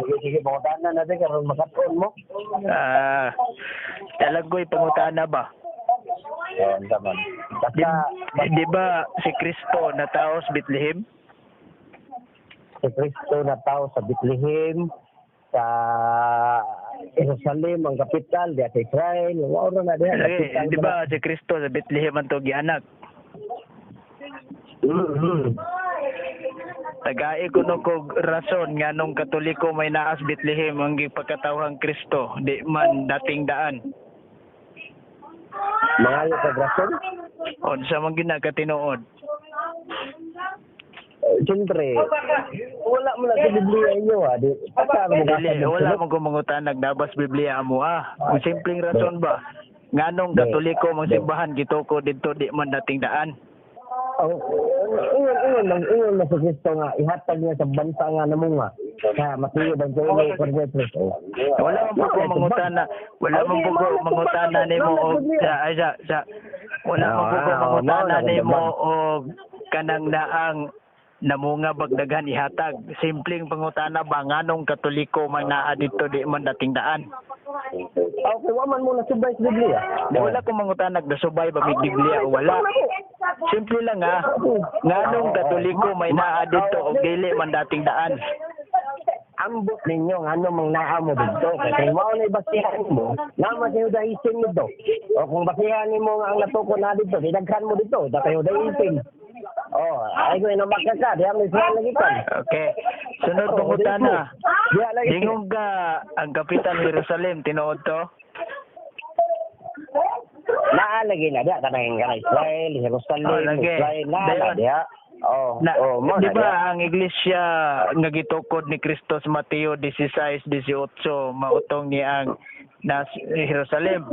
Sige, sige, pangutana natin karon makatuon mo. Ah, talagkoy pangutana ba? Ayan, naman. Di, Basta, di ba si Kristo nataos Bethlehem? Si Kristo na tao sa Bethlehem, sa Jerusalem, ang kapital, diya sa Israel, wala na diya. Lagi, Kapital di ba si Kristo sa Bethlehem ang to gianak? Tagai ko no kog rason nganong Katoliko may naas Bethlehem ang gipakatawhang Kristo, di man dating daan. Mangayo kag rason? Unsa man ginakatinuod? Eh, siyempre, wala mo na sa Biblia inyo, ha. Di, pagka mo ka Dili, sa wala man ko mangutanag nabas Biblia amo ah. Ang simpleng rason ba? Nganong Katoliko mang simbahan gituko didto di man dating daan? Oh, ingon ingon lang ingon na si Kristo nga ihatag niya sa bansa nga namunga. Sa Mateo 21, 43. Oh. Wala man po ko mangutana, wala man po ko mangutana nimo og sa ay, sa wala man po ko mangutana nimo og kanang naang namunga bagdaghan ihatag. Simpleng pangutana ba nganong Katoliko man naa didto di man dating daan? Okay, wa man mo na subay sa Biblia. Di wala ko mangutana nasubay ba mig Biblia o wala. Simple lang ah. Nganong Katoliko may naa didto og dili man dating daan? Ambot ninyo nga ano mang naa mo didto kay kung mao na basihan mo, naa sa Judaism nito. O kung basihan nimo nga ang natuko na didto, di daghan mo didto, da kay Judaism. Oh, ay ko inamaka ka, diha mo Israel lagi kan. Okay. Sunod pangutana. Diha lagi. Dingog ka ang kapital Jerusalem tinuod to? Naa lagi na diha kanang kanang Israel, Jerusalem, Oh, lagi. Israel naa na Dayon. diha. Oh, Na, oh, mo di na ba diha. ang iglesia nga gitukod ni Kristo sa Mateo 16:18 mautong niya ang nas Jerusalem?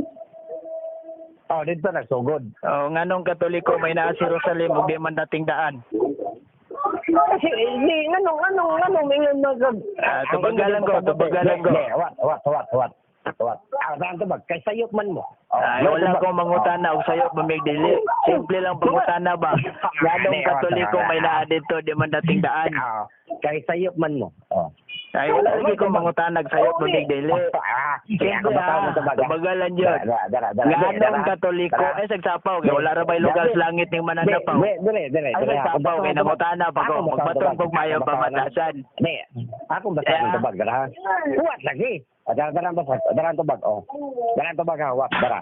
Oh, dito nagsugod. O nganong Katoliko may naa sa Jerusalem ug di man dating daan? Kasi hindi nganong nganong nganong mingon na kag Ah, tubagalan ko, tubagalan ko. Di, wat wat wat wat. Wat. Ah, saan tubag? Kay sayop man mo. Oh, Ay, may wala tubag. ko mangutana og sayop mamig dili. Simple lang pangutana ba? Nganong Katoliko may naa didto di man dating daan? Ah, kay sayop man mo. Oh. Ay, wala lagi ko mangutanag sayop mamig dili. Ah, Simple ako bataw mo ah, tubag, ah. tubagalan yun. Dara, dara, dara. Nganong Katoliko, ay sagsapaw, kay wala ra bay lugar sa langit ning mananapaw. Di, dire, dire, Ay dire. sagsapaw, kay nangutana pa ko, magbaton kog mayo pamatasan. Di, ako basta Yeah. ng tubag, dara. Huwat lagi. Ah, dara, dara, basta. Dara ang tubag, oh. Dara ang tubag, ha, huwat, dara.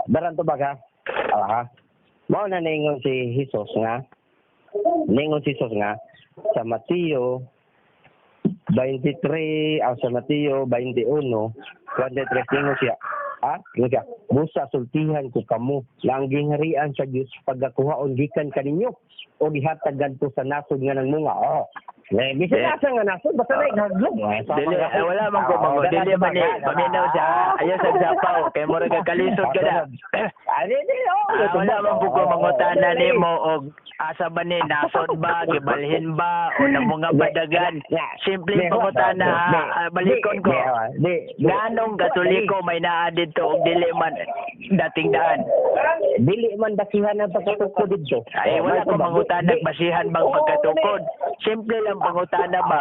Dara ang tubag, ha. Ah, ha. Mao na ningon si Jesus nga. Ningon si Jesus nga sa Mateo 23, ah, sa Mateo 21, 23, ningon siya. Ah, ningon siya, "Busa sultihan ko kamo, lang gingharian sa Dios pagkakuhaon gikan kaninyo o gihatag gadto sa nasod nga nang munga." Oh. Eh, bisan Eh. asa nga nasod basta na hadlok. Eh, sama Dili, nga ay, ako. wala man ko Ah, mango. oh, dara Dili man tubag, ni, ha, dara. paminaw siya. Ayaw sagsapaw, kay mura ka kalisod ka na. Ah, di, di, oh, Ah, wala man po ko oh, mangutana oh, dili. nimo og asa ba ni nasod ba, gibalhin ba o namunga badagan. Simple pangutana, ah, balikon ko. Nganong Katoliko may naa didto og dili man dating daan? Dili man basihan ang pagkatukod didto. Ay, wala ko mangutana basihan bang pagkatukod. Simple lang pangutana ba?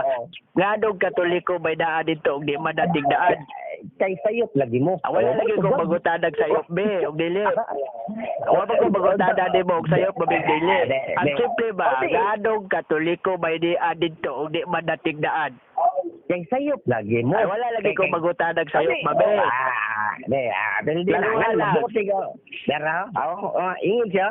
Nganong Katoliko may naa didto og di man dating daan? Kay sayop lagi mo. Ah, wala lagi ko mangutanag sayop be og dili. Wala pa ko mangutana nimo og sayop ba dili. Ang simple ba, nganong Katoliko may naa didto og di man dating daan? Kay sayop lagi mo. Ay, wala lagi ko mangutanag sayop ba be. Ah, di, ah, dili na. Lalo na. Buti ko. Dara, oh, oh, ingon siya.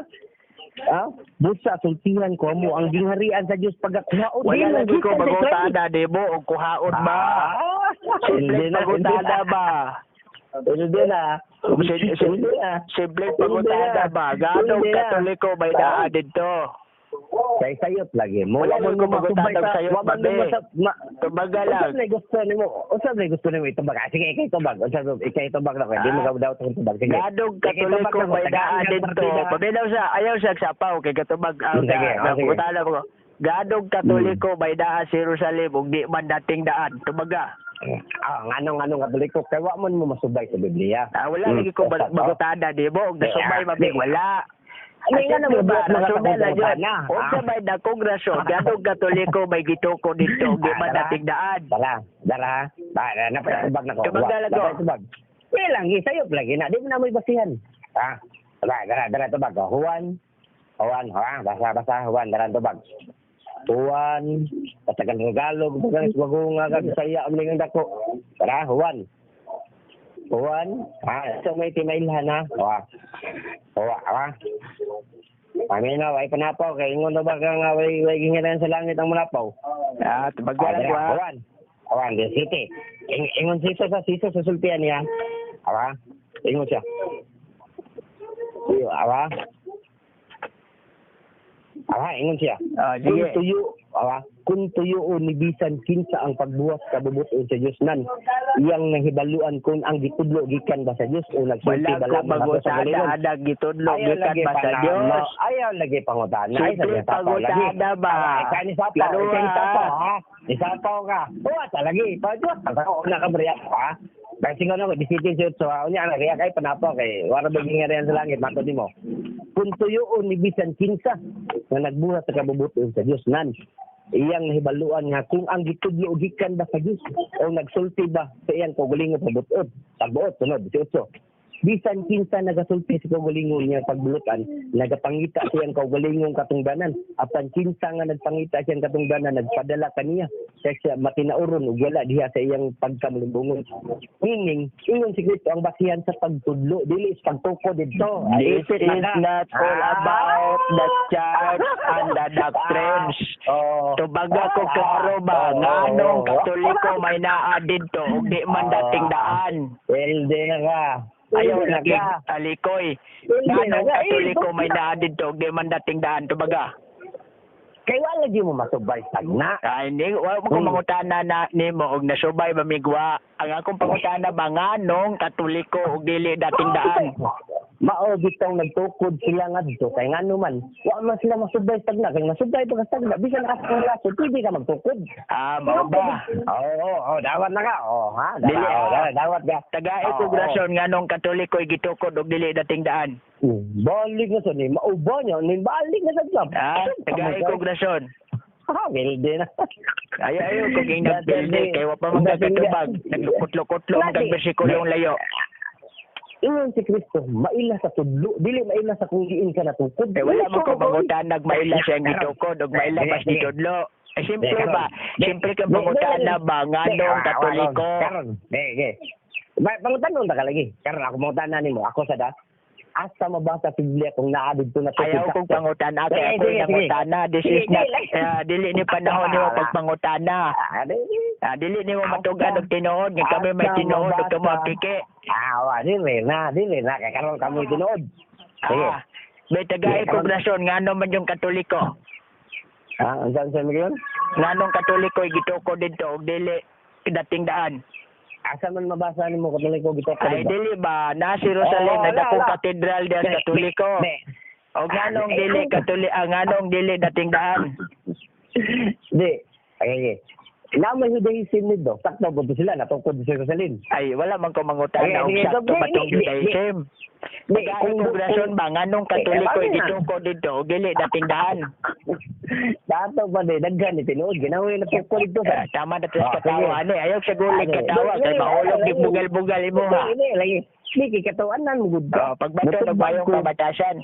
Ah, busa sultihan ko mo ang gingharian sa Dios pagkakuhaon. Wala lagi ko mangutana nimo og kuhaon ba. Ah, Simple hindi na, pangutana ba? Hindi na. Hindi na. Simple pangutana ba? Ganong Hindi na. Katoliko may naa didto? Kay sayop lagi mo. Wala Wa man ko mo masubay magutandang sayop, wa man babe. mo Tubaga Unsa lang. na gusto nimo? Unsa na gusto nimo itubag? Ah, sige, ikay tubag. Unsa ikay tubag na ko. Di mo ka daw tubag. Sige. Ganong Ikay tubag Katoliko na ko. may naa Tagaan ka didto? partida. Paminaw siya, ayaw siya sapaw kay katubag ang Sige, oh, sige. pangutana ko. Ganong Katoliko may naa sa Jerusalem ug di man dating daan? Tubaga. Ah, nganong nganong Katoliko kay wa man mo masubay sa Biblia. Ah, wala lagi ko Basta, magutana di mo og nasubay Ah, mabig di. wala. Ano nga na mo ba, buhat mga rason na takong yun. na. Unsa may dakong rason, ganong Katoliko may gituko dito, di man Ah, tara. dating daan. Dara, dara. Ba, napatubag na ko. Tubag na lang ko. Napatubag. Di lang, isayop lagi na. Di mo na mo'y basihan. Ha? Dara, dara, dara, tubag. Oh, Juan, Juan, ha? Basa, basa, Juan, dara, tubag. Juan, patagal Tagalog, patagal Bagunga, kag Bisaya, ang ang dako. Tara, Juan. Juan, ha? So may timailhan, ha? Wa. Wa, ha? Paminaw, ay panapaw, kay ingon na ba ka nga, way ginginan sa langit ang mulapaw? Ah, tubag na lang ko ha. Juan. Juan, di city. Ingon siso sa siso sa sultian niya. Awa. Ingon siya. Iyo, awa. Awa, ingon siya. Ah, Kung sige. tuyo, awa, kung tuyo o ni bisan kinsa ang pagbuhat kabubuton sa Dios nan, iyang nahibaluan kung ang gitudlo gikan ba sa Dios o nagsulti Wala ba ko lamang ako sa mangutana galingon. adag gitudlo Ayaw gikan lagi ba sa pana- Dios. no, ayaw lagi pangutana. Ay, Simple sabi, sapaw lagi. pangutana ba? Ay, ikaw ni sapaw, Laro, ikaw ni sapaw, ah. ha? Ni sapaw ka. Uwa, talagi. Pagduwa, ako, una ka bariya, ha? Dahil siguro ako, disitin siya, so, unya, na, kaya kay panapaw, kay, wala ba gingarihan sa langit, matod nimo. Kung tuyoon ni bisan kinsa, nga nagbuhat sa kabubuton sa Dios nan, iyang nahibaluan nga kung ang gitudlo gikan ba sa Dios o nagsulti ba sa iyang kaugalingon pagbuot, pagbuot sunod 18. Bisan kinsa nagasulti sa kaugalingon niya pagbulutan, nagapangita sa iyang kaugalingong katungdanan. Apan kinsa nga nagpangita sa iyang katungdanan, nagpadala kaniya kay siya matinauron ug wala diha sa iyang pagkamalimbungon. Meaning, ingon si Kristo ang basihan sa pagtudlo, dili sa pagtuko didto. This Isip is na ka. not all about the church and the doctrines. Oh. Tubaga ko klaro ba, nganong Katoliko may naa didto ug di man dating daan. Well, di na ka. Ayaw Pwede na lagi ka. talikoy. Pwede na Nganong ka. Eh, Katoliko may naa didto ug di man dating daan tubaga. Kay wala lagi mo masubay tagna. Ay, hindi, wa mo ko mangutana na nimo og nasubay ba migwa. Ang akong pangutana ba nganong Katoliko ug dili dating daan. Mao bitong nagtukod sila ngadto kay ngano man wa man sila masubay tagna kay masubay pa ka tagna bisan asa ang laso pwede ka magtukod. Ah, mao ba? Oo, oo, oo, dawat na ka. Oo, ha? Dawat, Dili, oo, ah. dawat, dawat ka. Tagay Oo, ko grasyon nganong Katoliko gitukod og dili dating daan. Oo. Balik na sa ni mauba niya, ni balik na sa job. Ah, tagay ko grasyon. Ha, wilde na. Ayo ayo ko ging nagbilde kay wa pa man katubag. Naglukot-lukot lang kag bersikulong layo. Ingon si Kristo, maila sa tudlo, dili maila sa kung diin ka natukod. Eh wala man ko pangutana maila siyang gitukod og maila bas gitudlo. Eh simple ba? Simple kang pangutana ba nganong Katoliko? Karon, di, di. Pangutanon ta ka lagi. Karon ako mangutana nimo, ako sa da. Asa mabasa sa Biblia kung naa didto na Ayaw kong pangutana kay Sige, ako sige, sige. nangutana. This is Sige, not sige. dili ni panahon nimo pagpangutana. Ah, di. Ah, dili nimo matugan og tinuod nga kami may Asa tinuod ug mabasa? kamo ang piki. Ah, wa, dili na, dili na kay karon kamo tinuod. Sige. Ah, may tagay Sige, kong rason ngano man yung Katoliko. Ah, unsa unsa mo yun? Nganong Katoliko gitukod didto og dili dating daan. Asa man mabasa nimo Katoliko gitukod Ay didto? dili ba na si Rosalyn Oo, na dakong wala, wala. katedral diha sa Di, Katoliko. di. O nganong Ah, dili eh, Katoliko, ah, nganong dili dating daan. Di. Okay, okay. Na may Judaism nito. Sakto po sila natukod sa Jerusalem. Ay wala man ko mangutana Sige, og sige, sakto di, ba tong di, di, Judaism. Di, Tagay kong rason ba nganong Katoliko Eh, gitukod didto og dili dating daan. Dato pa di daghan ni tinuod ginawi na tukod dito Ah, sa. tama na tas Ah, katawa sige. ani ayaw sa gulig Ah, katawa sige. kay mahulog di bugal-bugal imo ha. Di, lagi. Di kay katuanan mo gud. Oh, pagbato Mutubag nagbayong ko. kabatasan.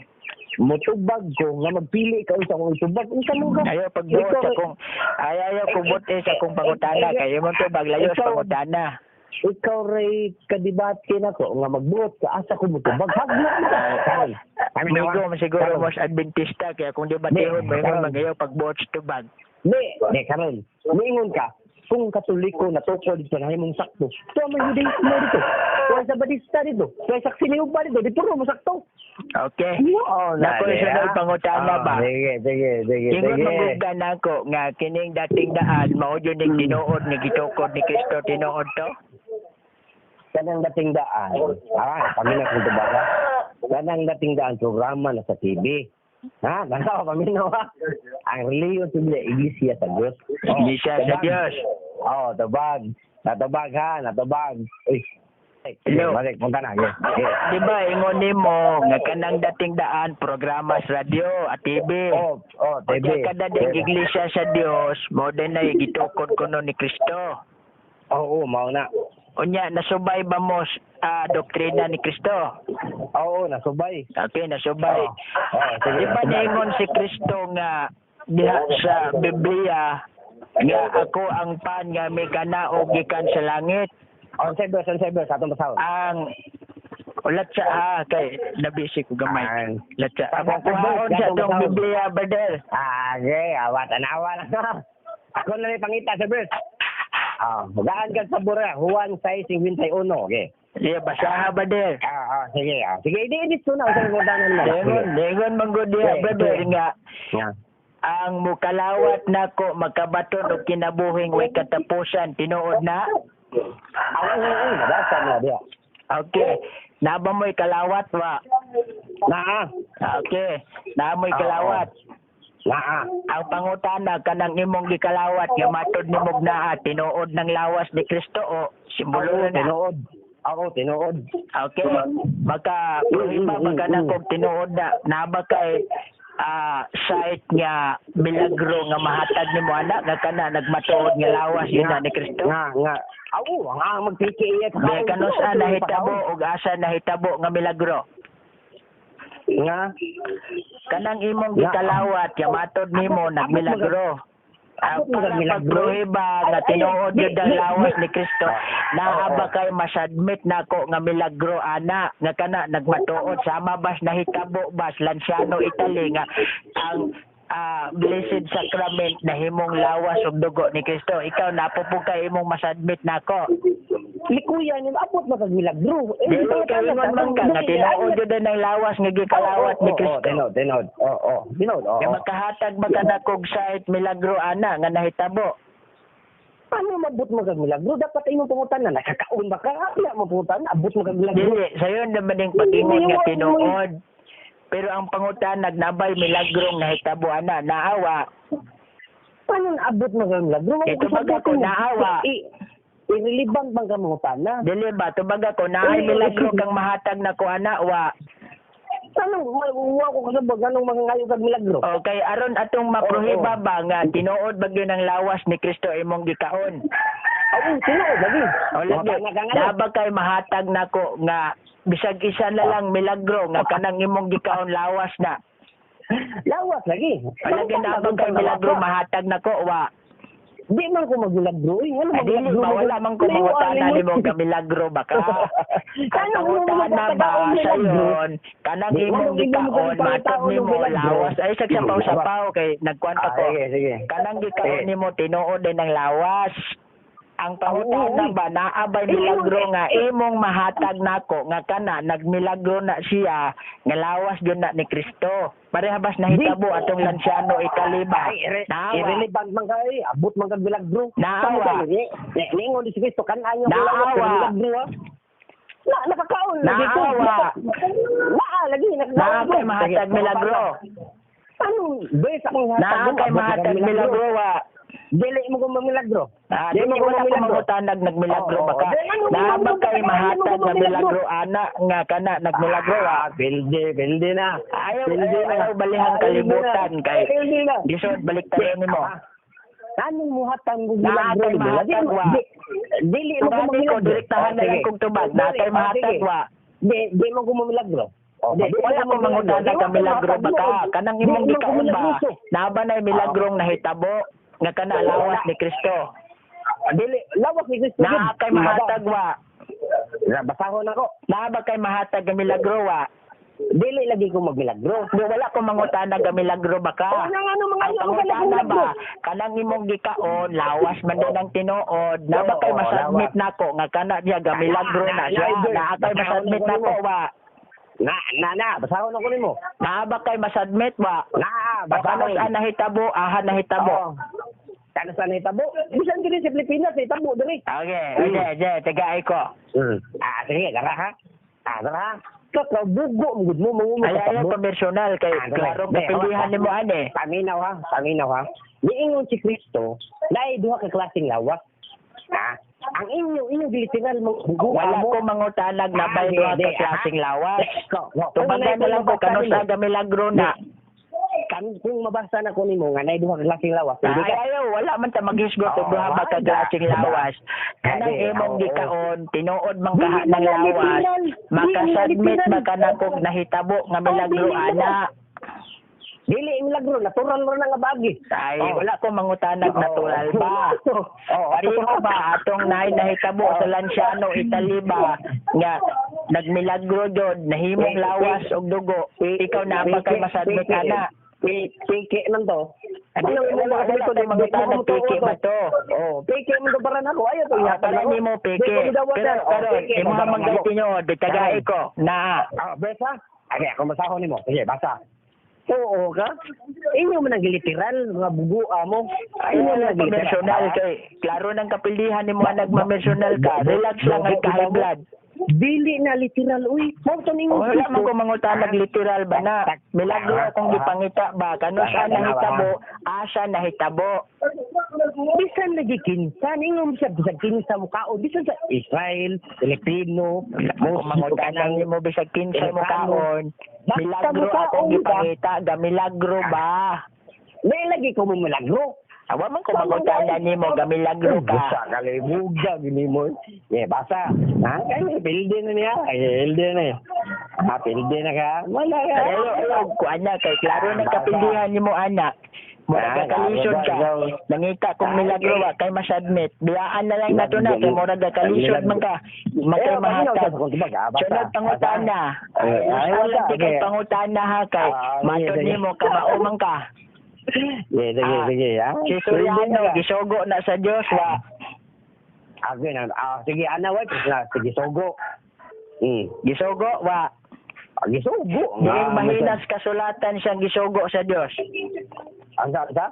Mutubag ko nga magpili ka unsa kung itubag unsa mo ka. Ayaw pagbuot Ikaw- sa kong ay ayaw kong buot sa kong pangutana kay imong tubag layo sa pangutana. Ikaw ray kadibate nako nga magbuot ka asa ko mutubag. Haglok mo ka. Karon. Kami na, Migo wa. siguro Karon. mas Adventista kaya kung di batihon mo ingon Karon. magayaw pagbuot sa tubag. Di, di karon. Niingon ka kung Katoliko natukod dito na himong sakto. So may Judaismo dito. Tuwa sa Badista dito. Tuwa sa Siniuba dito. Di puro mo sakto. Okay. Oo, Nako na, sunod ah. pangutana Ah, ba? Sige, sige, sige, Ingon sige. magugda nako nga kining dating daan mao jud ning tinuod nga gitukod ni Kristo tinuod to. Kanang dating daan. Ah, paminaw kung tubag ha. Kanang dating daan programa na sa TV. Ha, tanaw paminaw ha. Ang reliyon sa Biblia, Iglesia sa Diyos. Oh, Iglesia sa tubag. Diyos. Oo, tubag. Natubag ha, natubag. Uy, Hello. Balik, punta na. Okay. Okay. Di ba ingon nimo nga kanang dating daan programa sa radyo at TV. Oh, TV. Unya kada ding iglesia sa Dios mo din ay gitukod kuno ni Kristo. Oo, mao na. Unya nasubay ba mo doktrina ni Kristo? Oo, nasubay. Okay, nasubay. Oh, sige. Di ba nasubay. niingon si Kristo nga diha sa Biblia nga ako ang pan nga may kanaog gikan sa langit? On cyber, sa atong basahon. Ang ulat sa kay nabisi ko gamay. Ah, Latsa. Ako kuhaon sa atong Biblia, brother. Ah, okay, awa, tanawa na. Ako na may pangita sa verse. Ah, gaan ka sa bura, Juan 6:51, okay. Iya, basaha, brother. Sige, Sige, idi na sa muntanan mo. Dengon, dengon man gud diha, Sige, brother, sige. nga Nga. ang mukalawat nako makabaton og kinabuhing way katapusan, tinuod na. Oo, nabasa na diha. Okay. Naba mo'y kalawat wa? Naa. Okay. Naa mo'y Oo. kalawat. Naa. Ang pangutana kanang imong gikalawat nga matod nimog naa tinuod ng lawas ni Kristo o simbolo Oo, na na. tinuod. Oo, tinuod. Okay. Maka iba ba ka na kung tinuod na naba kay site nga milagro nga mahatag nimo anak nga kana nagmatuod nga lawas yun na ni Kristo. Nga. Oo, ang magpiki iya. Di kanus sa nahitabo og asa nahitabo nga milagro. Nga. Kanang imong Nga. gikalawat nga matod nimo nagmilagro. Ang Abot mo para kag milagro? pagpruhiba nga Ay, ay, tinuod di, yun ang di, lawas di. ni Kristo. Naa Oo. ba kay masubmit nako nga milagro ana nga kana nagmatuod sama bas nahitabo bas Lanciano, Italy nga ang Blessed Sacrament nahimong lawas ug dugo ni Kristo? Ikaw napo po kay imong masubmit nako. Likuyan yun, abot mo kag milagro. Eh, Dili kay ingon man ka nga tinuod yun ang lawas nga gikalawat ni Kristo. Tinuod, tinuod. Oo, tinuod. Oo. Nga makahatag ba ka na kog site milagro ana nga nahitabo? Paano mabot mo kag milagro? Dapat imong pangutan na nakakaon ba ka? Wala mo pangutan, abot mo kag milagro. Dili, sayon naman yung pag-ingon nga tinuod. Pero ang pangutan nagnabay milagrong nahitabo ana, naawa. Paano naabot mo kag milagro? Eh, tubag ako, naawa. Irelevant bang ka mangutan na? Dili ba, tubag ako, naay milagro kang mahatag na ko ana, wa. Anong, wa ko kasabag, anong mga ngayo kag milagro? Okay, aron atong maprohiba ba nga tinuod ba gyud ang lawas ni Kristo imong gikaon? Oo, tinuod lagi. O lagi, naba kay mahatag nako nga bisag isa na lang milagro nga kanang imong gikaon lawas na. Lawas lagi. O lagi, naba kay milagro mahatag nako, wa? Di man ko magmilagro. Eh. Ano Ay, dili magmilagro? ba, wala man ko mangutana nimo ka milagro ba ka? Ang Ano pangutana ba sayon, kanang Di, imong ano, di mo gikaon, magpangutaon matod ng nimo milagro? lawas. Ay, sagsapaw-sapaw kay nagkuan pa Ah, ko. sige, sige. Kanang gikaon Sige. nimo tinuod din ang lawas. Ang pangutana Oo, ba naa ba'y Eh, milagro eh, nga eh. imong mahatag nako nga kana nagmilagro na siya nga lawas gyud na ni Kristo? Pareha bas nahitabo atong Lanciano, Italy ba? Ay, Naawa. irrelevant man ka eh. Abot man kag milagro. Naawa. Ningon si Kristo kan ayo Naawa. milagro. Ah. Na nakakaon lagi ko. Naawa. Naa lagi nakakaon. Naa kay ko. mahatag Sige, milagro. Anong bes akong hatag? Naa kay Abot man mahatag kag milagro wa? Dili mo ko mamilagro. Ah, Dili dili mo ko wala ko mamilagro. mangutanag nagmilagro Oo, ba ka? oo. Then, ano, Naa ba ano, kay ano, mahatag ano, nga ano, milagro ana nga kana nagmilagro wa? Ah, pildi, pildi na. Ayaw, Pildi ayaw, na. ayaw balihang kalibutan kay Pildi na. Lisod balik tayo nimo. Ah, Anong muhatang kong Naa milagro kay nimo? mahatag wa. Dili mo ko Tubag ko mamilagro. direktahan Oh, na lang sige. kong tubag. Naa kay Oh, mahatag sige. wa. Di mo ko mamilagro. Oh, Di wala mo ko mangutana mamilagro. ka milagro ba ka? Kanang Di imong mo ko gikaon ba? milagro. Naa ba na'y milagrong nahitabo nga kana lawas ni Kristo? Dili, lawas ni Kristo. Naa kay mahatag wa. Basahon ako. Naa ba kay mahatag nga milagro wa? Dili lagi ko magmilagro. Di wala ko mangutana ga milagro ba ka? Oh, nang ano mga Ang ano mga pangutana milagro. ba, kanang imong gikaon, lawas man din ang tinuod, na ba kay Oo, masubmit lawas. nako nga kana niya ga milagro na siya, Na, naa kay masubmit nako wa? Na, na, na, basahon ako nimo. Naa ba kay masubmit wa? Na, O kano basahon. saan nahitabo, aha nahitabo. Oo. Kano saan nahitabo? Bisan diri sa Pilipinas, nahitabo diri. Okay, okay, okay, tagay ko. Ah, sige, dara ha. Ah, dara ha. Kakabugo mo gud mo mo Ay, ayaw komersyonal kay Ah, dali. klarong Dali, kapilihan oh. nimo ani. Paminaw ha, paminaw ha. Niingon si Kristo, naay duha ka klaseng lawas. Ha? Ang inyo inyo literal mo bugo Wala mo. ko mangutanag na Ah, bay di, duha di, ka ah. klaseng lawas. Ko, Tubagan na lang ko kanu kanu sa gamilagro na. Kan kung mabasa na ko nimo nga nay duha ka klaseng lawas. Hindi Ay, ka. ayaw, wala man ta maghisgot og Oo, duha ba ka wala. klaseng lawas. Kanang Di, imong oo. gikaon, tinuod man kaha Dili ng man na lawas. literal. Dili na Makasubmit literal. ba ka na kog nahitabo nga milagro Oh, dili na. ana? Dili milagro, natural ra na nga bagi. Ay, Oh. wala ko mangutanag natural ba. Oo. Pareho ba atong naay nahitabo sa Lanciano, Italy ba nga nagmilagro jud, nahimong lawas og dugo. Ikaw na ba kay masadmit ana? Piki man to. Ano Ano wala mo wala mga tayo mangutanag piki ba to? Oh, piki man to para nako. Ayo to Ah, ihatag para nako. nimo Di piki. ko midawat Pero na. Oh, karon piki imo man para mang nako. tinuod bitagay ko naa. Ah, besa. Okay, ako masahon nimo. Sige, basa. Oo ka. Inyo man ang literal nga bugo mo. Ay, Inyo man wala ang ko literal. personal kay klaro ng kapildihan nimo anak ma-personal ka. Relax lang ay ka high blood. Dili na literal uy. Mao to ningon Oh, wala man ko mangutanag literal ba na. Milagro akong gipangita ba kanu sa nahitabo, asa nahitabo. Bisan lagi kinsa ningon siya bisan kinsa mo kaon bisan sa Israel, Filipino, Kung mangutanag nimo bisag kinsa mo kaon, Basta milagro mukaon akong ka. gipangita, ga milagro ba? May lagi ko mo milagro. Awa man ko mangutana nimo ga milagro ka. Basta kalibuga gini mo. Eh, basa. Ha? Kay pildi na niya. Ay, pildi na niya. Ha, pildi na ka. Wala ka. Ayaw, ayaw, kuan na kay klaro na kapildihan nimo ana. Murag Ah, kalisod ka. klaro. Nangita kung Ah, milagro okay. wa kay masadmit. Biyaan na lang nato na kay murag kalisod man ka. Man kay Eh, paminaw mahatag. sa kung tubag, ah, basta. Sunod pangutana. Eh, ay, Ay, wala, kay okay. pangutana ha kay Ah, sige, matod sige. nimo kamao man ka. Sige, sige, Ah, sige. Ha? Si Pildi na Soriano ka. gisugo na sa Dios wa. Ah, sige, na. Ah, sige, ana, wait. Na, sige, sogo. Gisugo wa. Ah, gisugo. Dili mahinas kasulatan siyang gisugo sa Dios. Ang sa, sa?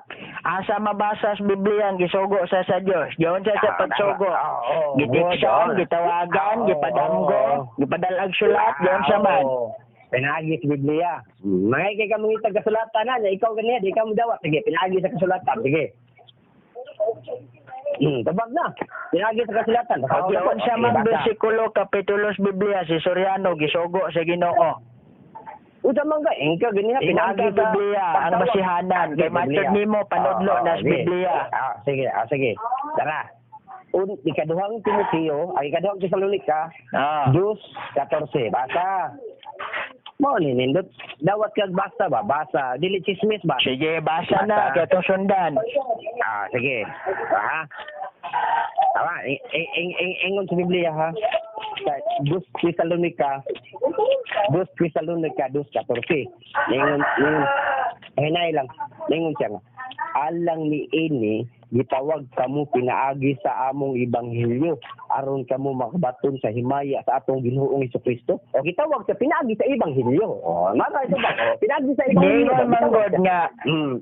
Asa mabasa sa Biblia ang gisugo sa Dios. Giyon siya sa Ah, pagsugo. ah, oo, Gitikson, oo. gitawagan, Oo, gipadamgo, oo. gipadalag sulat, giyon siya man. Oo. Pinaagi sa Biblia. Mga kay ka mangitag kasulatan na, ikaw ganiya, di ka mo dawat. Sige, pinaagi sa kasulatan. Sige. Tabag na. Pinaagi sa kasulatan. O giyon siya man Sige, basa. bersikulo kapitulo sa Biblia si Soriano gisugo sa Ginoo. Unsa man ka, ingka ganiya, Ingon pinaagi ka sa Biblia ang pagtawag. basihanan Sige, kay matod Biblia. nimo panudlo Oo, na sa sige. Biblia. Ah, sige, ah, sige. Tara. Ikaduhang Timoteo, ay ikaduhang Tesalonika, Ah. 2:14. Basa. Mao ni nindot. Dawat kag basa ba? Basa. Dili chismis ba? Sige, basa na Basa. kay atong sundan. Ah, sige. Ha? Tama, ingon sa Biblia ha. Sa 2 Tesalonika, 2 Tesalonika 2:14. Ingon, ingon, hinay lang. Ingon siya nga. Alang ni ini gitawag kamo pinaagi sa among ebanghelyo aron kamo makabaton sa himaya sa atong Ginoong Kristo. O gitawag sa pinaagi sa ebanghelyo. O mara ito ba? O pinaagi sa ebanghelyo. Ingon man Gitawag god siya. nga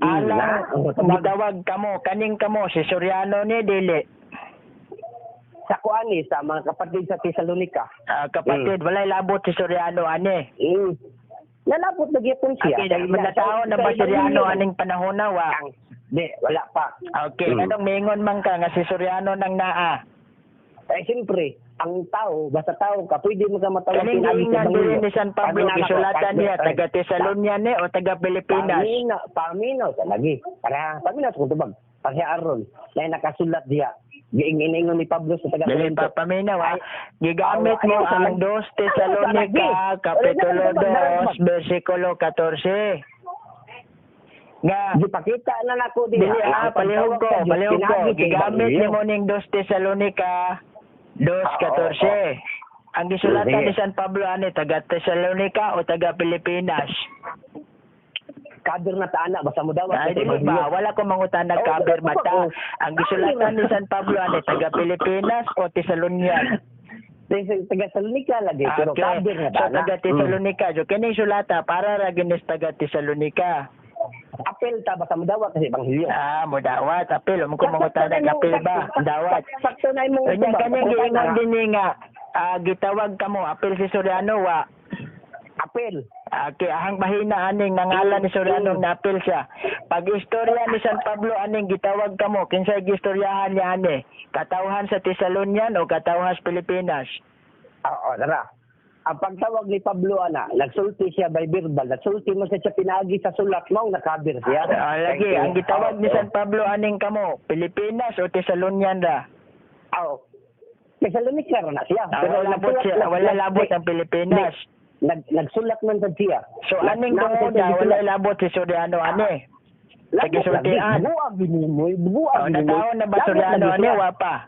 Na. alang O, tabag. gitawag kamo kaning kamo si Soriano ni dili. Sa kuani sa mga kapatid sa Tesalonika. Ah, kapatid, walay labot si Soriano ani. Nalabot na gyapon siya. Okay, natao na ba Soriano aning panahon na wa? Ang, di, wala pa. Okay, anong mingon man ka nga si Soriano nang naa? Eh, siyempre, ang tao, basta tao ka, pwede mo ka matawag Kaning pinaagi sa giingnan diri Ebanghelyo. ni San Pablo Paminaw ako, gisulatan niya taga Tesalonia ni o taga Pilipinas. Paminaw, paminaw sa lagi. Para, paminaw sa kung tubag. Paghiaron, na nakasulat diya. Giing-ingon ni Pablo sa taga Dili Corinto. pa paminaw ha. Gigamit Ay, mo ayaw sa ang lagi. 2 Tesalonica kapitulo 2 versikulo 14. Nga Gipakita na nako diya. dili Ang ah, palihog pagtawag ko, sa Diyos, palihog ko. pinaagi sa Gigamit Ebanghelyo. nimo ning 2 Tesalonica 2:14. Ang gisulatan Sige. ni San Pablo ani taga Tesalonica o taga Pilipinas? Kader na taana, basta mo dawat Ay, sa di Ebanghelyo. ba? Wala ko mangutanag Oo, kaber oo, mata. oo. Ang gisulatan ni San Pablo ani taga Pilipinas o Tesalonian? Taga Salonika lagi, pero Okay. kader na So taana. taga Tesalonica. So kining sulata para ra ginis taga Tesalonica. Apel ta basta mo dawat sa Ebanghelyo. Ah, mo dawat apil mo ko mangutanag apil ba? Dawat. Sakto na imong Unya tubag. kanyang giingon dinhi nga ah, gitawag kamo apil si Soriano wa. Apel. Okay, ahang mahina aning nangalan ni Soriano napil siya. Pag istorya ni San Pablo aning gitawag kamo, kinsay gistoryahan niya ani? Katawhan sa Thessalonian o katawhan sa Pilipinas? Oo, tara. Ang pagtawag ni Pablo ana, nagsulti siya by verbal, nagsulti mo siya pinaagi sa sulat mo, nakabir siya. Ah, lagi, ang gitawag ni San Pablo aning kamo, Pilipinas o Thessalonian ra? Oo. Thessalonica ra na siya. Ah, wala labot siya, wala labot ang Pilipinas. Nagsulat man sad siya. So aning tungod wala labot si Soriano ani. Sa gisultian. Buag gini mo, buag Oh, nataon na ba Soriano ani wa pa?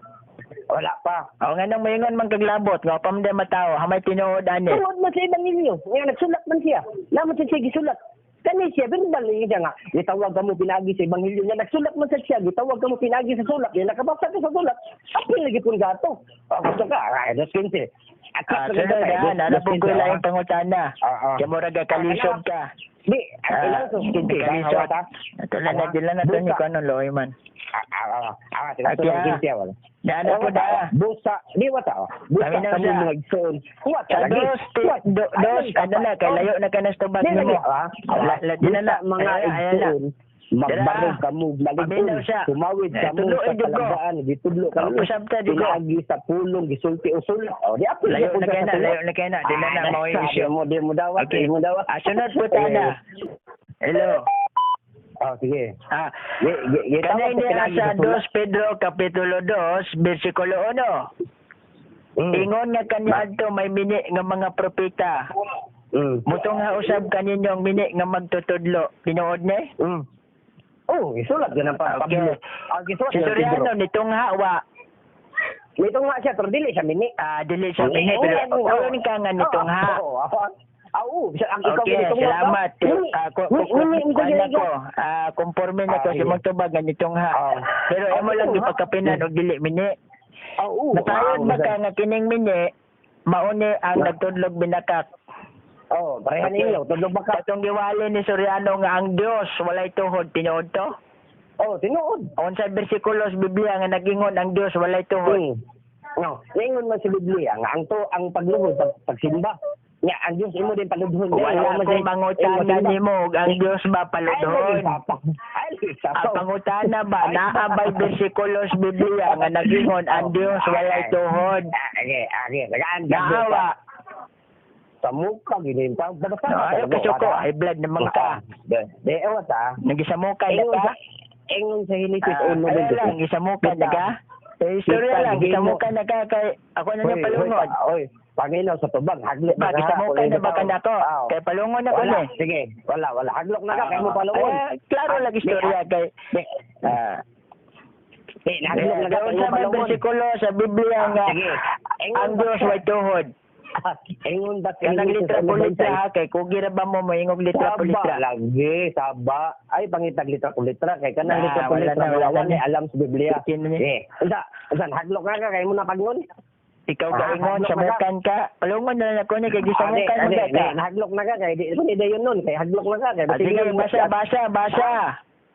Wala pa. O nganong moingon man kaglabot, nga pa man day matao, hamay tinuod ani. Tungod man sa ebanghelyo, nga nagsulat man siya. Naman siya gisulat. Kani siya verbal niya nga gitawag kamo pinaagi sa ebanghelyo niya, nagsulat man siya, gitawag kamo pinaagi sa sulat niya, nakabasa ka sa sulat. Apil lagi pun gato. O gusto ka, ay 2:15. Ah, sunod ha, nana po ko laing pangutana. Kaya mura ka kalisod ka. Di, ang ilang sa 15, Kalisod. Ito lang na, dila na ito ni Kanon Loy man. Ah, 15 wala. Naana po da. Busa, di wata oh. Busa Paminaw kamo siya. mga igsoon. Wata Sa lagi. dos, dos, ano na, kay layo na ka na sa tubag Di lagi, nimo. ah. Di na na. Busa mga Ayan, ayan na. igsoon. Magbarog kamo, Paminaw maligon, siya. tumawid Eh, kamo tudlo, sa eh, dugo. kalagaan, gitudlo kamo. Oh, pasabta, dugo. Pinaagi sa pulong, gisulti o sulat. O, di apil Layo gyapon na ka kay sa na, sulat. layo na kay na. Di na na, Ah, mao yung sabi issue. mo, di mo dawat, Okay. di mo dawat. Ah, sunod po tana. Hello. Oh, sige. Ah, Gitawag kanay sa niya pinaagi sa sa sulat. 2 Pedro Kapitulo 2, versikulo 1. Ingon nga kaniadto may mini nga mga propeta. Mutong usab kaninyong mini nga magtutudlo. Tinuod ni? Oh, isulat ganun pa. Okay. Pablo. Ah, gisulat Si ganun Soriano Pedro. nitong hawa, Nitong nga siya, pero dili siya mini. ah, dili siya mini pero uyon ka nga nitong ha. Oo, oo. Ang ikaw Okay, nitong nga. salamat. Mini. Ah, Mini, mini, kuan mini, ako. Ah, conforme na Ah, ko sa sige. imong tubag nga nitong ha. Ah. Pero Ah, imo lang nitong ha. gipakapinan og dili mini. Oo. Natayod Ah, ba ka nga kining mini mauni ang Na. nagtudlog binakak? Oo, pareha Okay. ninyo. Tudlog ba ka? Katong giwali ni Soriano nga ang Dios walay tuhod, tinuod to? Oo, tinuod. Unsa bersikulo sa Biblia nga nagingon ang Dios walay tuhod? No, ningon man sa Biblia nga ang to ang pagluhod pag, pagsimba. Nga ang Dios imo din paludhon. Wala ko mangutana nimo og ang Dios ba paludhon? Ay, Ang pangutana ba naa ba'y bersikulo sa Biblia nga nagingon ang Dios walay tuhod? Okay, okay. Tagaan Naawa. Sa mukha gini pa. Babasa No, ayaw kasuko, high blood naman ka. Di ewa ta. Nagisamukan na Ingon ka? sa ingon sa Genesis Ah, 1 ayaw lang, gisamukan na ka? Eh, istorya lang, gisamukan na ka kay ako na niya palungon. Oy, Panginoon sa tubag, haglok Ba, na ka. gisamukan na ba ka nako? Oo. Kay palungon ako Wala, ni. sige. Wala, wala. Haglok na ka, kay mo palungon. Eh, klaro lang istorya kay Di, ah, di, haglok na ka, doon kay mo sa may palungon. bersikulo sa Biblia Ah, nga sige. Ingon ang ba Dios siya? way tuhod. Ingon ba sa Kanang Genesis litra po 1:26? litra ha, kay kugi ra ba mo moingog litra po Saba litra. lagi, saba. Ay, pangitag litra po litra. Kay kanang Ah, litra po wala litra, na, wala wala na. ni alam sa Biblia. Ikin ni. Eh, unsa, unsa, haglok na ka, kay mo na pagnon? Ikaw Ah, gaingon haglok sa na ka. mukan ka. Palungon na lang ako ni kay gisamukan Ah, mo di, ka. di, Haglok na ka, kay di, di dayon nun, kay haglok na ka. Kay Ah, sige, batingin mo basa, siya. basa, basa.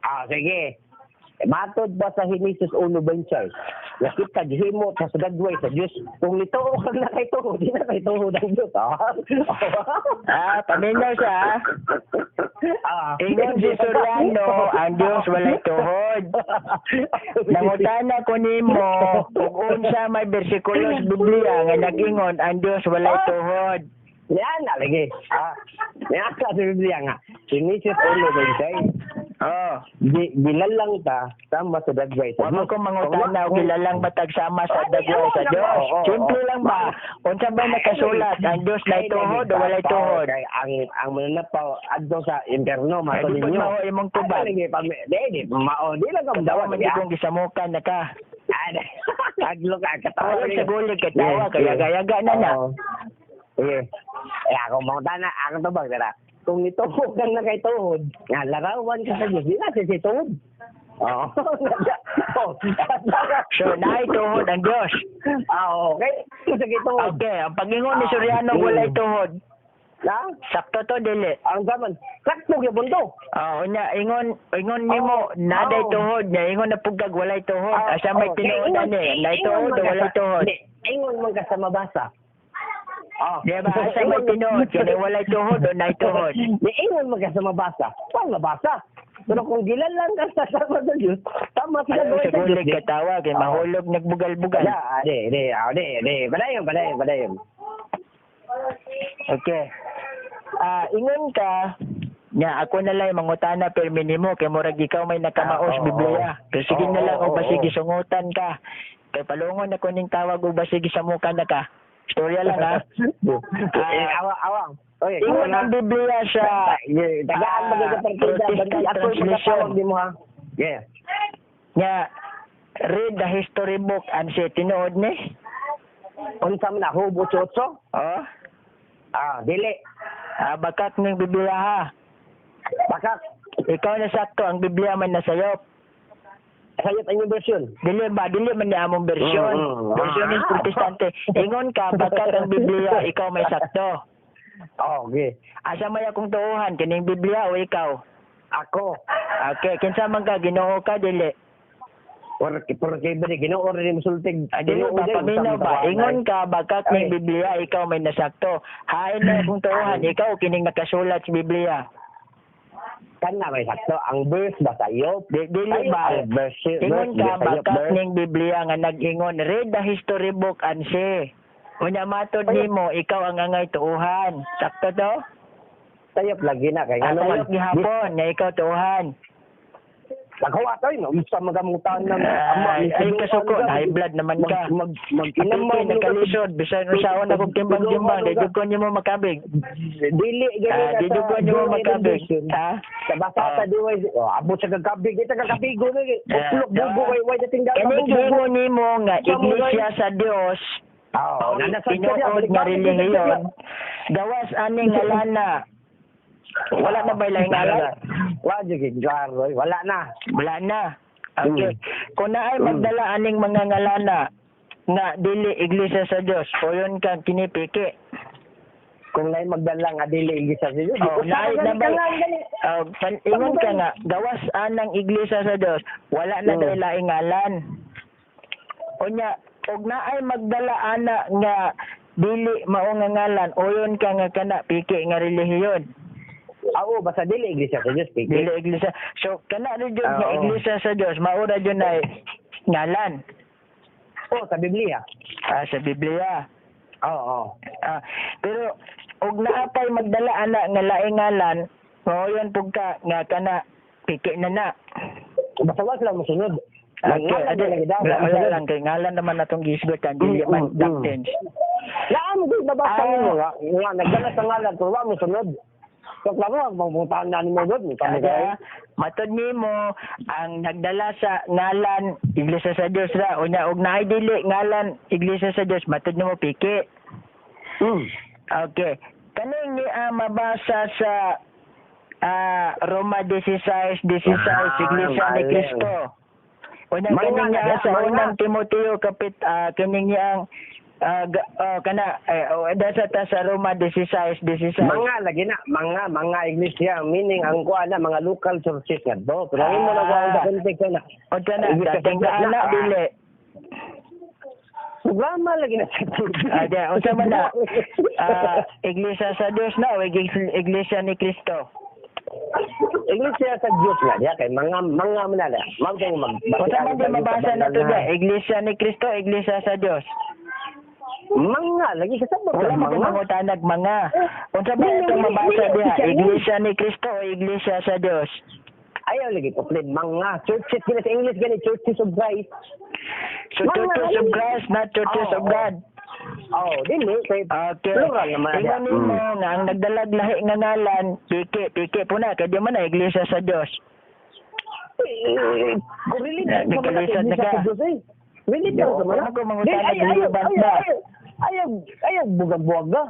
Ah, sige. Matod ba sa Genesis 1:26? Nakita gihimo sa dagway sa Dios. Kung nituo kag na kay tuhod, di na kay tuhod ang Dios. Ah. Ah, paminaw siya. ah. Ah. Ingon si Soriano, ang Dios walay tuhod. Nangutana ko nimo ug unsa may bersikulo sa Biblia nga nagingon ang Dios walay tuhod. Yan na lagi. Ah. Yan sa Biblia nga. Genesis 1:26. Oh. Gilalang ta sama sa dagway sa Wa mo Dios. ko mangutana og gilalang batag sama sa dagway sa Dios. Oo, oo, Simple oo. lang ba? Unsa ba nakasulat ang Dios nay tuhod o walay tuhod? Kay ang mananapaw adto sa impierno Ay, mato di po ninyo. mao imong tubag. Ay, lagi di di mao di lang kam Dawa dawat man di kong gisamukan na ka. Haglok ka katawa. Ayaw sa gulig kay tawa kay yaga na na. Oo. Sige. Eh ako mangutana akong tubag dara. Kung nituhod kang na kay tuhod, nga larawan ka sa Diyos, di na siya si tuhod. Oo. Oh. So naay tuhod ang Dios. Ah, okay. Sige tuhod. Okay, ang pagingon ni Soriano walay tuhod. Na? Sakto to dili. Ang zaman. Sakto gyud to. Ah, unya ingon ingon nimo naday tuhod nya ingon na pugkag walay tuhod. Asa may tinuod ani? Nay tuhod o walay tuhod? Di, ingon man ka sa mabasa. Oh. Di ba? Asa may tinuod? Kini walay tuhod o nay tuhod? Di, ingon man ka sa mabasa. Wala mabasa. Pero kung gilalang ka sa tama sa Diyos, tama sila Ayaw gawin sa sa Diyos. gulig katawa kay mahulog nagbugal-bugal. Ya, di, di, ah, di, di, padayon, padayon, padayon. Okay. Ah, ingon ka nya ako na lang mangutana permi nimo kay murag ikaw may nakamaos Ah, oo, Biblia. Pero sige na lang Oo, o basig oo. gisungutan ka. Kay palungon ako ning tawag o basig gisamukan na ka. Istorya lang ha. Eh, awa, awa. Okay, Ingon ang Biblia sa Tagaan ba ka partida? Protestant Bandi, ako yung translation. magkatawag di mo ha. Yeah. Nya read the history book and say tinuod ni. Unsa man na, Job 8:8? Oh. Ah, dili. Ah, bakak ning Biblia ha. Bakak, Ikaw na sakto ang Biblia man nasayop. Sayot ang inyong version. Dili ba dili man ni among bersyon. Bersyon ng Protestante. Ingon ka bakak ang Biblia ikaw may sakto. Oh, okay. Asa may akong tuohan kining Biblia o ikaw? Ako, Okay, kinsa man ka, Ginoo ka dili? Porque, porque ba ni Ginoo rin musultig. Ah, dili ba paminaw ba? Ingon ka bakak ning Ay. Biblia ikaw may nasakto. Hain na akong tuohan ikaw kining nakasulat sa Biblia. Kana may sakto ang verse ba sayo? Di, dili Ay, ba? ang verse, Ingon verse ka ba sayo, bakak verse. ning Biblia nga nag-ingon read the history book and say. Unya matod Ay. nimo ikaw ang angay tuohan. Sakto to? Sayop lagi na kay Ah, ngano man. sayop gihapon nga ikaw tuohan. Naghuwa tayo no, unsa magamutan na Ay, ay kasuko, high blood naman ka. Mag mag Apil nagkalisod, bisan usaon akong timbang-timbang, di jud ko nimo makabig. Dili gani Ah, na di jud ko nimo makabig. Ha? Sa basa sa diway, oh, abot sa gagabig, kita gagabigo na eh. Ah, Uplok bugo ah. way way dating dapat. Kani giingon nimo nga iglesia sa Dios, Oh, nanasad ka niya, tinuod balik nga balik relihiyon. Gawas aning ngalana. Wala na ba laing ngalan? Wala jud gid, klaro, wala na. Wala na. Okay. Kung naay magdala aning mga ngalana nga dili iglesia sa Dios, uyon ka kinipiki. Kung naay magdala nga dili iglesia sa Dios. Oh, naay na ba? Oh, ingon ka nga gawas anang iglesia sa Dios, wala na dahil laing ngalan. Unya, og naay magdala ana nga dili mao nga ngalan, uyon ka nga kana piki nga relihiyon. Oo, basta dili iglesia sa Dios, piki. Dili iglesia. So kana rin jud nga Oo. iglesia sa Dios, mao ra jud nay ngalan. Oh, sa Biblia. Ah, sa Biblia. Oo, oo. Ah, pero og naa pay magdala ana nga laing ngalan, mao pug ka nga kana piki na na. Basta wala sila mosunod. Okay, Ngalan ade, lagi daw, wala, wala mosunod. lang kay ngalan naman natong gihisgutan dili man doctrines. Laan mo gud nabasa Ah. nimo nga nga nagdala sa ngalan pero wa mosunod. So klaro ang pangpuntahan na nimo gud, kamo Ada, kay. matod nimo ang nagdala sa ngalan Iglesia sa Dios ra unya og naay dili ngalan Iglesia sa Dios matod nimo piki. Okay. Kaning ni mabasa sa Roma 16:16 Ah, Iglesia ni mali. Cristo. Unya Mga kaning niya na, sa mga. unang Timoteo kapit kining niya ang kana eh, oh, dasa ta sa Roma 16:16. Mga lagi na, mga mga iglesia meaning ang kuan na mga local churches nga do. Pero imo na kuan sa context na. O kana Iglesia sa dating Dios na, ana ah. dili. Programa lagi na sa Ada unsa man na? Iglesia sa Dios na o Iglesia ni Cristo? Iglesia sa Dios nga diya kay mga mga man na. Mao kay mag Unsa man di mabasa na to diya? Iglesia ni Cristo, Iglesia sa Dios. Mga lagi sa sabot Wala man mga. mangutanag mga. Unsa ba Dili, itong dili, mabasa dili, diha? official. Iglesia ni Cristo o Iglesia sa Dios? Ayaw lagi ko play mga churches gani sa English gani Churches of Christ. So Mga Churches of lagi. Christ, not Churches Oo, of God. Oh, dili kay Okay. plural naman na diya. Ingon nimo nga ang nagdalag lahi nga ngalan, piki, piki po na kay di man na Iglesia sa Dios. Eh, kung religion ka man na Nagkalisod na sa ka. Diyos eh. Religion ka man na. Wala ko mangutana, Di, ay, dili ayaw, ba ayaw, ba? ayaw, ayaw, ayaw, buwag-buwag ka.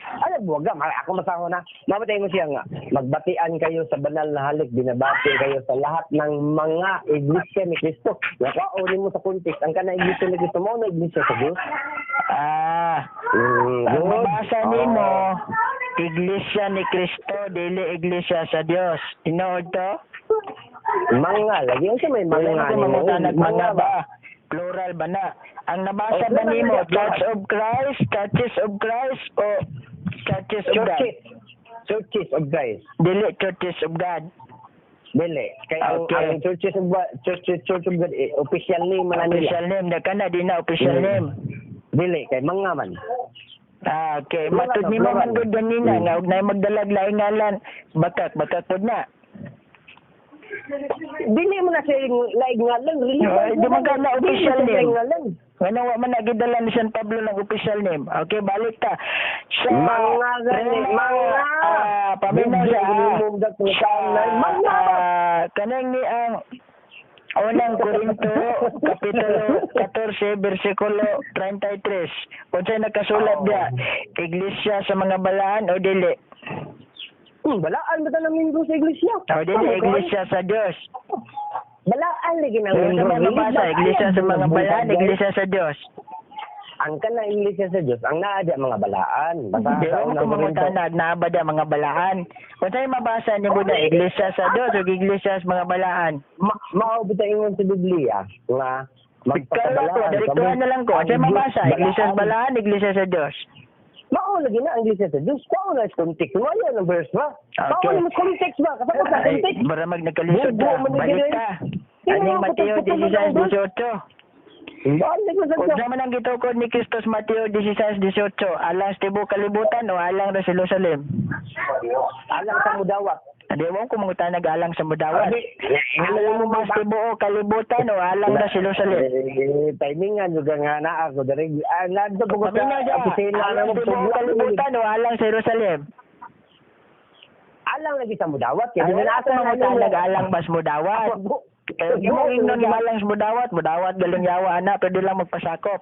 Ayaw, buwag ka. Ako masaho na. Mamatay mo siya nga. Magbatian kayo sa banal na halik. Binabati kayo sa lahat ng mga iglesia ni Kristo. Nakaunin mo sa context. Ang kana iglesia ni Kristo mo na iglesia sa Diyos. Ah, ang Good. mabasa nimo, Iglesia ni Cristo, dili Iglesia sa Dios. Tinuod to? Mga lagi. Unsa may Wala mga na ko nimo? mangutanag mga ba? Plural ba na? Ang nabasa Oh, ba plural nimo, na siya, plural. Church of Christ, Churches of Christ, o Churches of God? Churches. Churches of Christ. Dili Churches of God. Dili. Kay ang, Okay. ang Church of God, eh, official name man na nila. Official name na kana di na official name. Dili kay mga man. Ah, okay. Plural Matud na, nimo plural. man gud ganina nga og nay magdalag laing ngalan, bakak bakak pud na. Dili mo na siya laing ngalan. Ay, di man ka na official Dili siya name. laing ngalan. Ngano wa man nagidala ni San Pablo ng official name. Okay, balik ta. Sa Mga gani, mga. Ah, paminaw Biblia, sa ginimong sa Mga ba? Kanang ni ang Unang Korinto, Kapitulo 14, versikulo 33. Unsay nakasulat Oo. diya? Iglesia sa mga balaan o dili? Balaan ba ta ng miyembro sa iglesia? O dili, Ano ka? iglesia sa Dios. Balaan lagi ng Pero miyembro. sa mga mabasa, iglesia sa mga balaan, iglesia sa Dios. Ang kanang iglesia sa Dios, ang naa diya mga balaan. Basta Di sa ba mo Unang kung Korinto. mangutana, naa ba diya mga balaan? Unsay mabasa ni Buddha, iglesia sa Dios o iglesia sa mga balaan? Mao bitaw ingon sa Biblia nga Kala ko, magpakabalaan direktuhan na lang ko. Ang Unsay Diyos mabasa, iglesia sa balaan. balaan, iglesia sa Dios. Mao lagi na ang iglesia sa Dios. Mao na sa context. Mao yan ang verse ba? Mao Okay. na mas context ba? Kasabot sa Ay, context. bara mag nagkalisod Bugo ka. man ni Balik Ginoy. ka. Sino Aning ang Mateo putol-putol ang verse? 16:18. Balik na sa Kung Diyos. sa man ang gitukod ni Kristos Mateo 16:18, alang sa tibuok kalibutan o alang ra sa Jerusalem? Alang sa mudawat. Di mo ko mangutana alang sa mudawat. Abi, Alang mo ba sa tibuok kalibutan o alang ra sa Jerusalem? Eh, timingan juga nga naa ko diri. Ah, nandito ko sa Paminaw siya. opisina Alang na sa tibuok kalibutan o alang sa Jerusalem? Alang lagi sa mudawat kay Ay, di wala na ko mangutana alang bas mudawat. Kaya di mo ingnon alang sa mudawat, mudawat galing yawa ana, pwede lang magpasakop.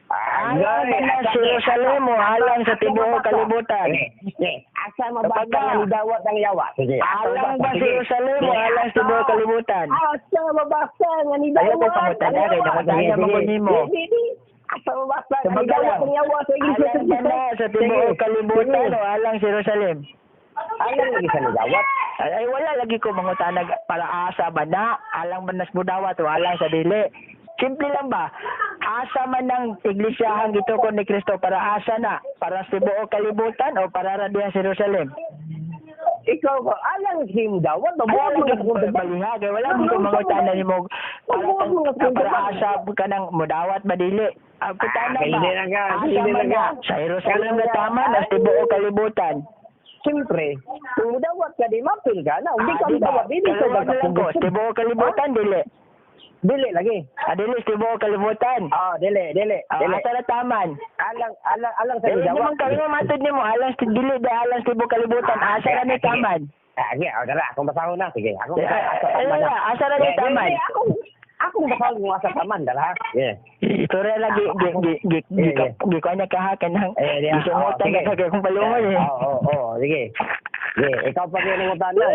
Alang ba na sa Jerusalem o alang sa tibuok kalibutan? Asa mabasa Kapag ka- nga nidawat ang yawa? Sige. asa Alang mabasa? ba sa Sige. Jerusalem o Sige, alang sa tibuok kalibutan? Asa mabasa nga nidawat Ayaw ko pangutana, ang kay yawa? nangutana Sige, man ko sige. nimo. Di, di, di. Asa mabasa nga Kumbaga nidawat lang, ang yawa sa iglesia sa alang ba na sa tibuok Sige. kalibutan Sige. o alang sa Jerusalem? Alang lagi sa nidawat. Ay, wala lagi ko mangutanag para asa ba na, alang ba nas mudawat o alang sa dili. Simple lang ba? Asa man ng iglesyahan gitukod ni Kristo para asa na? Para sa tibuok kalibutan o para ra diha sa Jerusalem? Ikaw ba? Alang si mudawat. Ay, Mabuhat wala mo lagi ka ko baliha kay wala mo ko mangutana nimo para, Mabuhat mo ka para asa ka ng mudawat ba dili? Ang putana Ah, ba? hindi na ka, Asa hindi man na na? ka. Sa Jerusalem na tama, nas tibuok kalibutan. Siyempre, kung mudawat ka, di mapil ka na. Hindi Ah, ka di ba? mudawat, di ka Dalawa na lang ko, tibuok kalibutan dili. Dili lagi. Ah, dili tibuok kalibutan. Ah, dili, dili, Ah, dili. asa na taman? Alang, alang, alang sa Dili nidawat. naman kami matod nimo alang sa dili da alang sa tibuok kalibutan. Ah, Asa ra ni sige. taman? Ah, sige, oh, dara, akong basahon na. Sige, akong Eh, basahon, asa eh, taman na. wala, asa ra ni Eh, taman? dili, akong basahon kung asa taman, dara. ha? Yeah. Istorya lagi gi gi gi gi Eh, eh. gi ko niya kahakan hang Eh, di, ah, oh, gisungutan sige. ka kay kung palungoy eh. Oo, oo, oo, sige. Sige, ikaw pa kayo ng utana.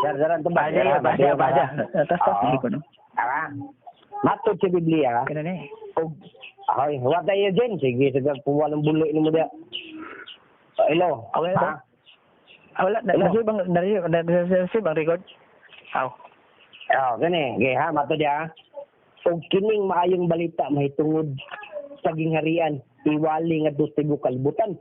Dar, daran to ba? Basa, basa, basa. Tas tas Oo. ko no. Ah, matod sa Biblia, ha? Kana ni. Og ay, wa tayo dyan. Sige, sige, kung walang bulo ni mo diya. Oh, hello. Okay, Ha? Ah, wala na Hello. na bang na na bang record? Aw. Oh, gani. Sige, ha, matod diya. Og kining maayong balita mahitungod sa gingharian, iwali nga sa tibuok kalibutan.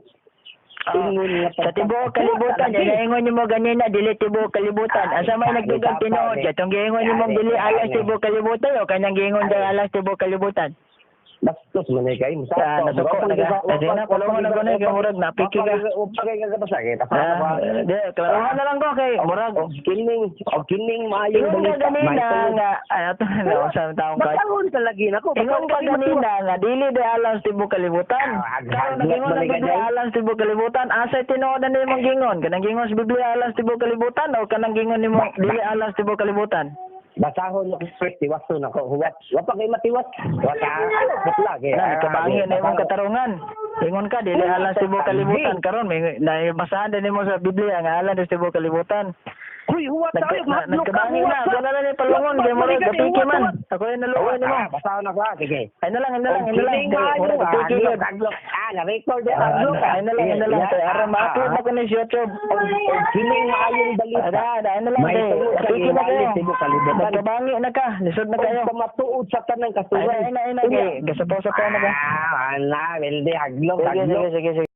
Ah, Ingon nga sa tibuok kalibutan, Lagi. ingon nimo ganina dili tibuok kalibutan. Asa may Ah, nagdugang ah, tinuod? ah, Katong giingon nimo ah, dili ah, alang ah, tibuok kalibutan o kanang giingon Ah, dili alang tibuok kalibutan? Bastos man eh kayo. Ah, nasuko na ka. Kasi na, palungon na ko na, kay murag napiki ka. Wapa kayo ka kay tapos Ah, di, klaruhan na lang ko kay murag. Og kining maayong Ingon ka balita. ganina nga ay ato na sa taong ka. Basahon ka lagi nako. Ingon ka ganina nga dili di alang sa tibuok kalibutan. Ah, Karon haglot nagingon man ang ni Biblia ganay. alang sa tibuok kalibutan. Asa tinuod na nimong gingon? Kanang gingon sa Biblia alang sa tibuok kalibutan o kanang gingon nimo dili alang sa tibuok kalibutan? Basahon mo first tiwason ako. Huwat. Wapa kay matiwas. Wata. Putla kay. Na kabangi na imong katarungan. Ingon ka dili alang sa tibuok kalibutan karon may naibasahan din nimo sa Biblia nga alang sa tibuok kalibutan. Uy, huwat tayo. Nagkabangi na, ako na lang ni palungon kay murag gapiki man. Ako yung naluoy nimo. Basahon ako. Ah, sige. Ay na lang, ay na lang, ay na lang. Kining Kay maayo murag ah. gapiki Haglok, gyud. haglok. Ah, na-record eh. Ah, Haglok ah. Ay na lang, ay na lang. Sige, Kay aron ah, ma-upload ah. na ko ni sa YouTube. Og kining maayong balita. Ada, ada, ay na lang. May Kay tungod sa gapiki na giwali kayo. tibuok kalibutan. Nagkabangi na ka, lisod na Og kayo. pamatuod sa tanang Ay na, kasuran. ay na, ay na. Kay gasapaw-sapaw na ka. Ah, ana, wilde, haglok, Sige, haglok. sige, sige, sige.